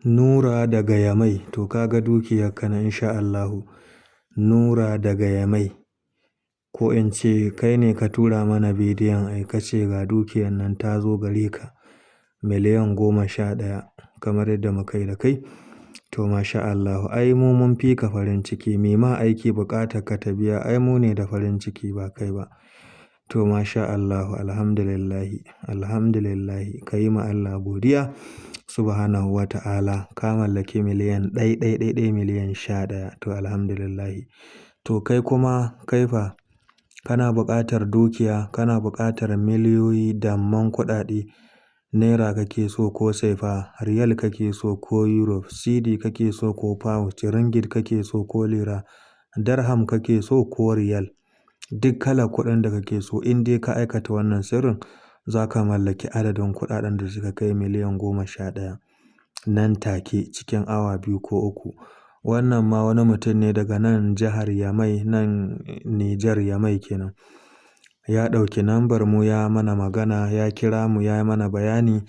Nura daga Yamai, to ka ga dukiyarka nan insha Allahu. Nura daga Yamai, ko in ce kai ne ka tura mana bidiyon ai ka ce ga dukiyar nan ta zo gare ka miliyan 11 kamar yadda muka yi da kai. To masha Allahu, ai mu mun fi ka farin ciki, me ma aiki buƙatar ka ta biya, ai mu ne da farin ciki ba kai ba. To masha Allahu, alhamdulillahi, alhamdulillahi, ka yi ma Allah godiya subhanahu wa ta'ala, ka mallaki miliyan ɗai ɗai ɗai ɗai miliyan 11, to alhamdulillahi. To kai kuma kai fa kana buƙatar dukiya, kana buƙatar miliyoyi damman kuɗaɗe, naira kake so ko sefa, riyal kake so ko euro, cedi kake so ko pound, ringgit kake so ko lira, dirham kake so ko riyal. Duk kalar kuɗin da kake so in dai ka aikata wannan sirrin, za ka mallaki adadin kuɗaɗen da suka kai miliyan 11 nan take cikin awa 2 ko 3. Wannan ma wani mutum ne daga nan jihar Yamai, nan Nijar Yamai kenan. Ya ɗauki lambar mu, ya mana magana, ya kira mu, ya yi mana bayani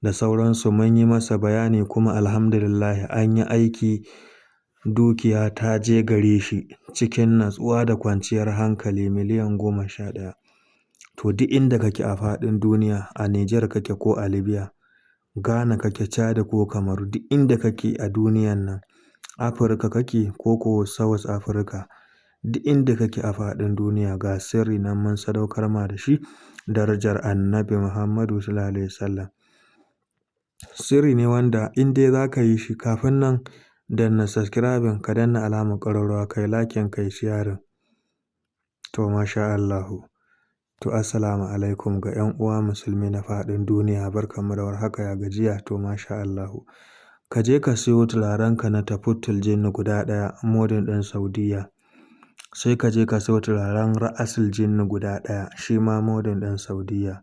da sauransu. Mun yi masa bayani kuma alhamdulillah an yi aiki, dukiya ta je gare shi cikin natsuwa da kwanciyar hankali miliyan 11. To duk inda kake a faɗin duniya, a Nijar kake ko a Libya, Ghana kake, Chad ko Kamaru, duk inda kake a duniyan nan, Afirka kake ko South Africa, duk inda kake a faɗin duniya ga sirri nan mun sadaukar ma da shi darajar Annabi Muhammadu Sallallahu Alaihi Wasallam. Sirri ne wanda in dai za ka yi shi kafin nan danna subscribing, ka danna alamar ƙararrawa, kai liking, kai sharing. To masha Allahu. To assalamu alaikum ga 'yan uwa musulmi na faɗin duniya, barkanmu da warhaka, ya gajiya, to masha Allahu. Ka je ka siyo turarenka na Tafuttul Jinni guda ɗaya, modern ɗin Saudiyya. Sai ka je ka siyo turaren Ra'asul Jinni guda ɗaya, shi ma modern ɗin Saudiyya.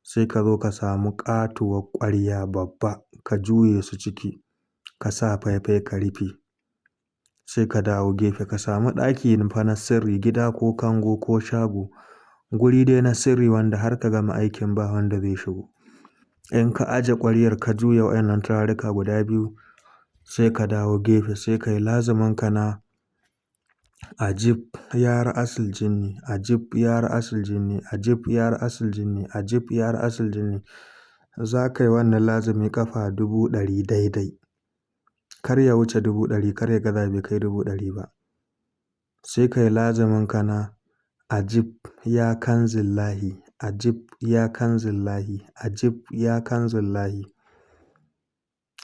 Sai ka zo ka samu ƙatuwar ƙwarya babba, ka juye su ciki, ka sa faifai ka rufe. Sai ka dawo gefe ka samu ɗaki fa na sirri, gida ko kango ko shago. Guri dai na sirri wanda har ka gama aikin ba wanda zai shigo. In ka aje ƙwaryar ka juya waɗannan turaruka guda biyu, sai ka dawo gefe sai ka yi lazumin ka na Ajib ya Ra'asul Jinni, Ajib ya Ra'asul Jinni, Ajib ya Ra'asul Jinni, Ajib ya Ra'asul Jinni. Za ka yi wannan lazumi ƙafa 100,000 daidai. Kar ya wuce 100,000, kar ya gaza bai kai 100,000 ba. Sai ka yi lazumin ka na Ajib ya Kanzillahi, Ajib ya Kanzillahi, Ajib ya Kanzillahi.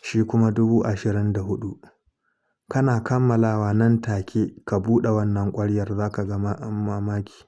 Shi kuma 24,000. Kana kammalawa nan take ka buɗe wannan ƙwaryar za ka ga mamaki.